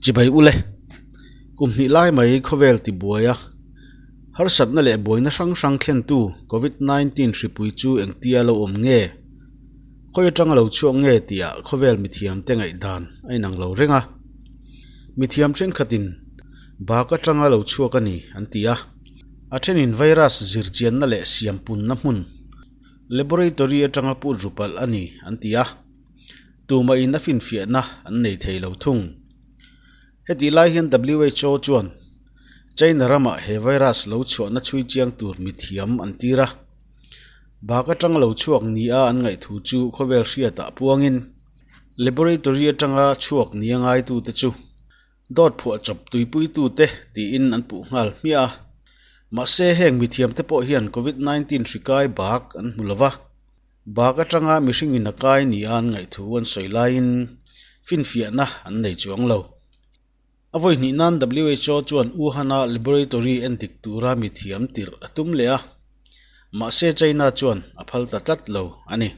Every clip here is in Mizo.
Chibai ule, kum hnih lai mai khawvel tibuai a, harsatna leh buaina hrang hrang thlentu Covid 19 hripui chu engtia lo awm nge? Khawi atanga lo chhuak nge tihah khawvel mithiamte ngaihdan a inang lo reng a. Mithiam thenkhatin bak atanga lo chhuak a ni an ti a, a thenin virus zirchianna leh siampunna hmun laboratory atanga put ru palh a ni an ti a. Tumah in a finfiahna an nei thei lo thung. Hetih lai hian WHO chuan China ramah he virus lo chhuahna chhui chiang tur mithiam an tir a. Bak atanga lo chhuak nia an ngaihthu chu khawvel hriatah puangin laboratory atanga chhuak nia ngaitute chu dawt phuah chawp tuipuitute tiin an puh nghal hmiah a. Mahse heng mithiamte pawh hian Covid 19 hri kai bak an hmu lo va. Bak atanga mihring in a kai nia an ngaihthu an sawi laiin finfiahna an nei chuang lo. A vawi hnih nan WHO chuan Wuhan-a laboratory endik tura mithiam tirh a tum leh a, mahse China chuan a phal ta tlat lo a ni.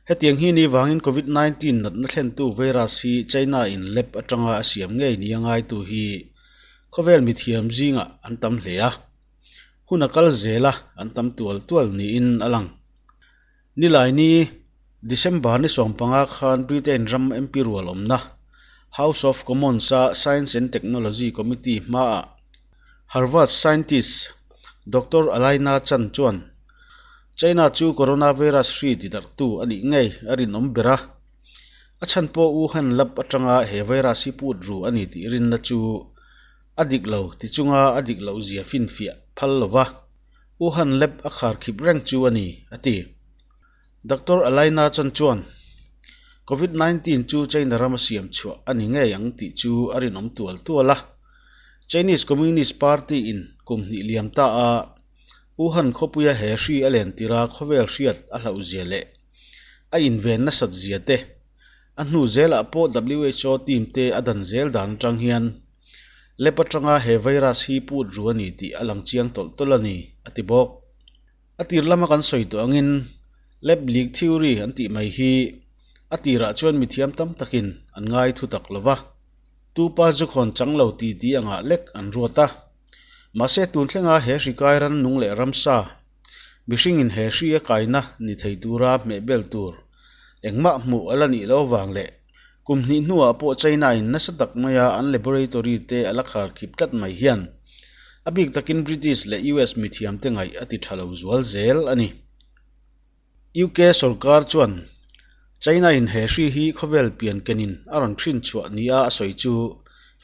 Hetiang hi ni vangin Covid 19 natna thlentu virus hi China in lab atanga a siam ngei nia ngaitu hi khawvel mithiam zingah an tam hle a. Hun a kal zel a, an tam tual tual niin a lang. Nilaini, December ni 15 khan Britain ram MP rual awmna House of Commons-a Science and Technology Committee hmaah Harvard scientist Doctor Alaina Chan chuan China chu coronavirus hri tidarhtu a nih ngei a rinawm ber a, a chhan pawh Wuhan lab atanga he virus hi put ru a ni tih rinna chu A dik lo ti chunga a dik loh zia finfiah phal lo va, Wuhan lab a khar khip reng chu a ni, a ti. Doctor Alaina Chan chuan, Covid 19 chu China rama siam chhuah a ni ngei ang tih chu a rinawm tual tual a. Chinese Communist Party in kum hnih liam ta a Wuhan khawpuia he hri a len tira khawvel hriat a hlauh zia leh a inven nasat zia te, a hnu zelah pawh WHO team te a dan zel dan atang hian Lab atanga he virus hi put ru a ni tih a lang chiang tawlh tawlh a ni, a ti bawk. A tir lama kan sawi tawh angin lab leak theory an tih mai hi a tirah chuan mithiam tam takin an ngai thu tak lo va, tupa zu khawn chang lo ti ti angah lek an ruat a. Mahse tun thlenga he hri kai ran nung leh ramsa, mihringin he hri a kaina ni thei tura hmehbel tur engmah hmuh a la nih loh avang leh Kum hnih hnuah pawh China in nasa tak maia an laboratory te a la khar khip tlat mai hian a bik takin British leh US mithiamte ngaih a ti tha lo zual zel a ni. UK sorkar chuan China in he hri hi khawvel pian kenin a rawn hrin chhuah nia a sawi chu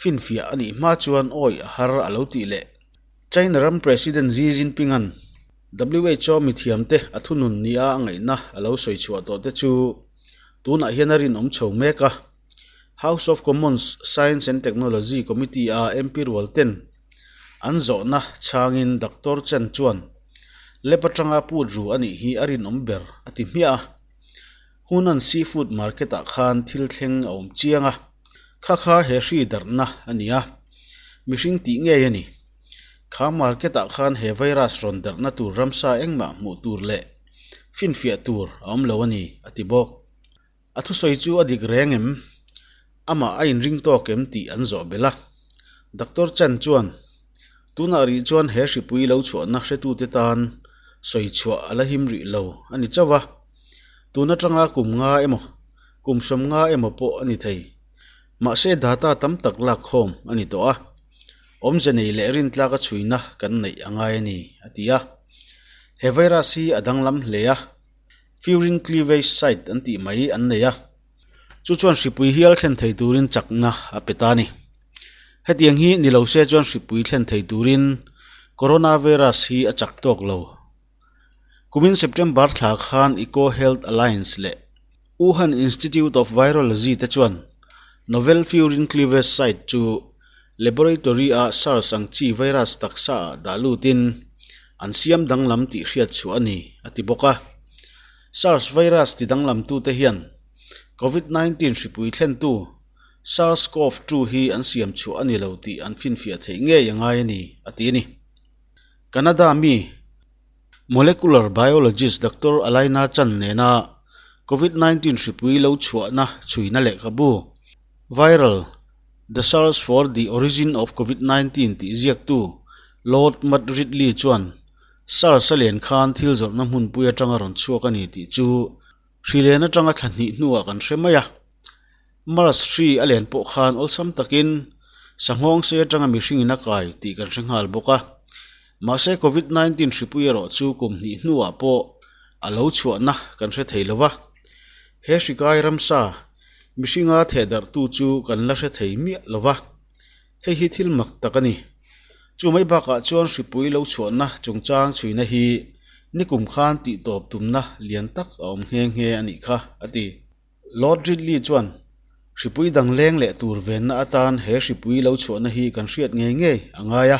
finfiah a nih hma chuan awi a har a lo tih leh China ram President Xi Jinping-a'n WHO mithiamte a thunun nia a ngaihna a lo sawi chhuah tawh te chu Tunah hian a rinawm chho mek a, House of Commons Science and Technology Committee-a MP rual ten an zawhna chhangin Doctor Chen chuan lab atanga put ru a nih hi a rinawm ber a ti hmiah a. Hunan Seafood Market-ah khan thil thleng a awm chiang a, kha kha he hri darhna a ni a, mihring tih ngei a ni. Kha market-ah khan he virus rawn darhna tur ramsa engmah hmuh tur leh finfiah tur a awm lo a ni, a ti bawk. A thusawi chu a dik reng em? Amah a inring tawk em tih an zawh belh a. Doctor Chen chuan, Tunah rih chuan he hripui lo chhuahna hretute tan sawi chhuah a la him rih lo a ni chauh a. Tun atanga kum nga emaw, kum 50 emaw pawh a ni thei. Mahse data tam tak lak khawm a ni tawh a. Awmze nei leh rintlak a chhuina kan neih a ngai a ni, a ti a. He virus hi a danglam hle a, furin cleavage site an tih mai an nei a, chu chuan hripui hial thlen thei turin chakna a pe ta a ni. Hetiang hi ni lo se chuan hripui thlen thei turin coronavirus hi a chak tawk lo. Kumin September thla khan Eco Health Alliance leh Wuhan Institute of Virology te chuan novel furin cleavage site chu Laboratory-a SARS ang chi virus taksa ah dah lutin an siam danglam tih hriat chhuah a ni, a ti bawk a. SARS virus ti danglamtute hian Covid 19 hripui thlentu SARS-CoV-2 hi an siam chhuah a ni lo tih an finfiah theih ngei a ngai a ni, a ti a ni. Canada mi molecular biologist Doctor Alaina Chan nena Covid 19 hripui lo chhuahna chhuina lehkhabu viral. The Search for the Origin of Covid 19 tih ziaktu Lord Matt Ridley chuan SARS a len khan thil zawrhna hmunpui atanga rawn chhuak a ni tih chu hri len atanga thla hnih hnuah kan hre mai a. MERS hri a len pawh khan awlsam takin sanghawng sei atanga mihringin a kai tih kan hre nghal bawk a. Mahse Covid 19 hripui erawh chu kum hnih hnuah pawh a lo chhuahna kan hre thei lo va. He hri kai ramsa mihringa thehdarhtu chu kan la hre thei miah lo va. Hei hi thil mak tak a ni. Chu mai bakah chuan hripui lo chhuahna chungchang chhuina hi nikum khan tihtawp tumna lian tak a awm nghe nghe a nih kha, a ti. Lord Ridley chuan, Hripui dang leng leh tur venna atan he hripui lo chhuahna hi kan hriat ngei ngei a ngai a.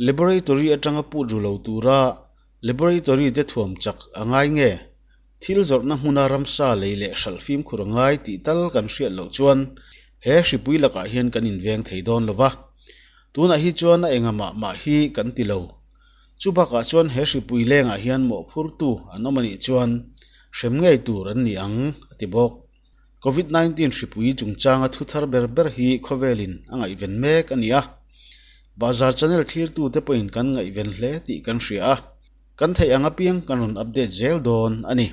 Laboratory atanga put ru lo tura laboratory te thuam chak a ngai nge? Thil zawrhna hmuna ramsa lei leh hralh fimkhur a ngai tih tal kan hriat loh chuan he hripui lakah hian kan inveng thei dawn lo va. Tunah hi chuan a enga mah mah hi kan ti lo. Chu bakah chuan he hripui lengah hian mawhphurtu an awm a nih chuan hrem ngei tur an ni ang, a ti bawk. Covid 19 hripui chungchanga thu thar ber ber hi khawvelin a ngaihven mek a ni a. Bahzar channel thlirtute pawhin kan ngaihven hle tih kan hria a. Kan theih ang apiang kan rawn update zel dawn a ni.